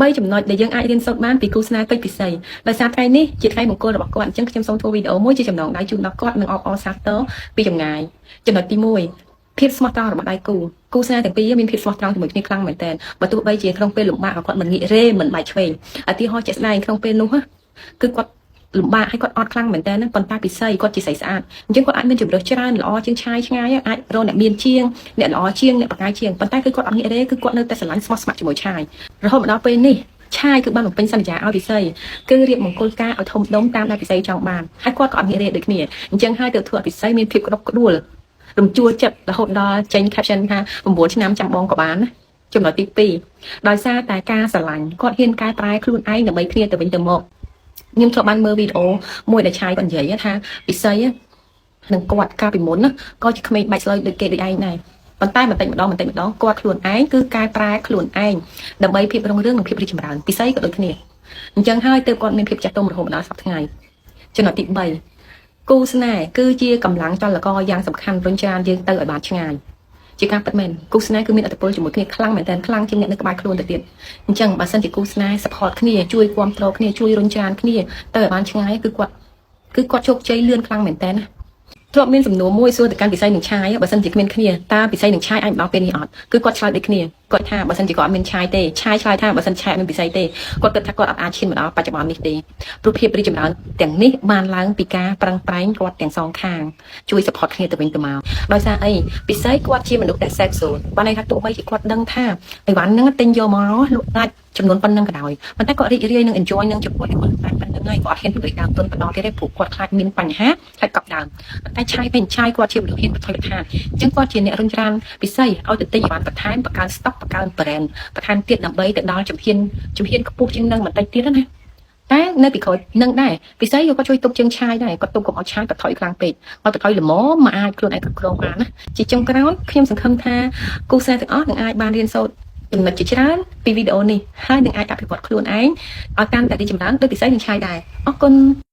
3ចំណុចដែលយើងអាចរៀនសូត្របានពីគូស្នេហ៍ពេជ្រពិសីដោយសារថ្ងៃនេះជាថ្ងៃមង្គលរបស់គាត់អញ្ចឹងខ្ញុំសូមធ្វើវីដេអូមួយជាចំណងដៃជូនដល់គាត់និងអបអរសាទរពីចម្ងាយចំណុចទី1ភាពស្មោះត្រង់របស់ដៃគូគូស្នេហ៍ទាំងពីរមានភាពស្មោះត្រង់ជាមួយគ្នាខ្លាំងមែនទែនបើទោះបីជាក្នុងពេលលំបាកក៏គាត់មិនងាករេមិនបែកឆ្វេងឧទាហរណ៍ជាក់ស្ដែងក្នុងពេលនោះគឺគាត់លំបាកហើយគាត់អត់ខ្លាំងមែនតើប៉ុន្តែពិសីគាត់ជាស្រីស្អាតអញ្ចឹងគាត់អាចមានជម្រើសច្រើនល្អជាងឆាយឆ្ងាយអាចរកអ្នកមានជាងអ្នកល្អជាងអ្នកបកាយជាងប៉ុន្តែគឺគាត់អត់ងាករេគឺគាត់នៅតែស្រឡាញ់ស្មោះស្ម័គ្រជាមួយឆាយរហូតមកដល់ពេលនេះឆាយគឺបានបំពេញសន្យាឲ្យពិសីគឺរៀបមង្គលការឲ្យធំដុំតាមដែលពិសីចង់បានហើយគាត់ក៏អត់ងាករេដូចគ្នាអញ្ចឹងហើយទៅធ្វើឲ្យពិសីមានភាពក្តុកក្តួលរំជួលចិត្តរហូតដល់ចេញ caption ថា9ឆ្នាំចាំបងក៏បានណាចំណុចទី2ដោយសារតែការស្រឡាញ់គាត់ហ៊ានកែប្រែខ្លួនឯងដើម្បីគ្នាទៅវិញទៅមកខ្ញុំធ្លាប់បានមើលវីដេអូមួយដែលឆាយគាត់និយាយថាពិសីនឹងគាត់កាលពីមុនណាក៏ជាក្មេងបាច់ស្លូវដូចគេដូចឯងដែរប៉ុន្តែបន្តិចម្ដងបន្តិចម្ដងគាត់ខ្លួនឯងគឺកែប្រែខ្លួនឯងដើម្បីភាពរុងរឿងនិងភាពរីកចម្រើនពិសីក៏ដូចគ្នាអញ្ចឹងហើយទើបគាត់មានភាពចាស់ទុំរហូតមកដល់សប្តាហ៍ថ្ងៃចំណុចទី3គូស្នេហ៍គឺជាកម្លាំងចលករយ៉ាងសំខាន់រុញច្រានយើងទៅឲ្យបានឆ្ងាយជាការពិតមែនគូស្នេហ៍គឺមានឥទ្ធិពលជាមួយគ្នាខ្លាំងមែនទែនខ្លាំងជាងអ្នកនៅក្បែរខ្លួនទៅទៀតអញ្ចឹងបើសិនជាគូស្នេហ៍ support គ្នាជួយគាំទ្រគ្នាជួយរុញច្រានគ្នាទៅឲ្យបានឆ្ងាយគឺគាត់ជោគជ័យលឿនខ្លាំងមែនទែនណាធ្លាប់មានសំណួរមួយសួរទៅកាន់ពិសីនឹងឆាយបើសិនជាគ្មានគ្នាតើពិសីនឹងឆាយអាចមកដល់ពេលនេះអត់គឺគាត់ឆ្លើយដូចគ្នាគាត់ថាបើសិនជាគាត់អត់មានឆាយទេឆាយឆ្លើយថាបើសិនឆាយអត់មានពិសីទេគាត់គិតថាគាត់អត់អាចឈានមកដល់បច្ចុប្បន្ននេះទេព្រោះភាពរីកចម្រើនទាំងនេះបានឡើងពីការប្រឹងប្រែងគាត់ទាំងសងខាងជួយ support គ្នាទៅវិញទៅមកដោយសារអីពិសីគាត់ជាមនុស្សដែល safe zone បានន័យថាទោះបីជាគាត់ដឹងថាអីវ៉ាន់ហ្នឹងទិញយកមកលក់ដាច់ចំនួនប៉ុណ្ណឹងក៏ដោយប៉ុន្តែគាត់រីករាយនឹង enjoy នឹងចំពោះគាត់តែប៉ុណ្្នឹងហើយគាត់អត់ហ៊ានពង្រីកដើមទុនបន្តទៀតទេព្រោះគាត់ខ្លាចមានបញ្ហាខ្លាចកប់ដើមប៉ុន្តែឆាយវិញឆាយគាត់ជាមនុស្សហ៊ានបន្ថយបន្ថយអញ្ចឹងគាត់ជាអ្នករុញច្រានពិសីឲ្យទៅទិញអីវ៉ាន់បន្ថែមបង្កើន stock បង្កើន brand បន្ថែមទៀតដើម្បីទៅដល់ជំហានជំហានខ្ពស់ជាងនឹងបន្តិចទៀតណាតែនៅពីក្រោយនឹងដែរពិសីក៏គាត់ជួយទប់ជើងឆាយដែរគាត់ទប់កុំឲ្យឆាយបន្ថយខ្លាំងពេកឲ្យបន្ថយល្មមមកអាចខ្លួនឯងគ្រប់គ្រងបានណាជាចុងក្រោយខ្ញុំសង្ឃឹមថាគូស្នេហ៍ទាំងអស់នឹងអាចបានរៀនសូត្រចំណុចជាច្រើនពីវីដេអូនេះហើយនឹងអាចអភិវឌ្ឍខ្លួនឯងឲ្យកាន់តែរីកចម្រើនដូចពិសីនឹងឆាយដែរអរគុណ។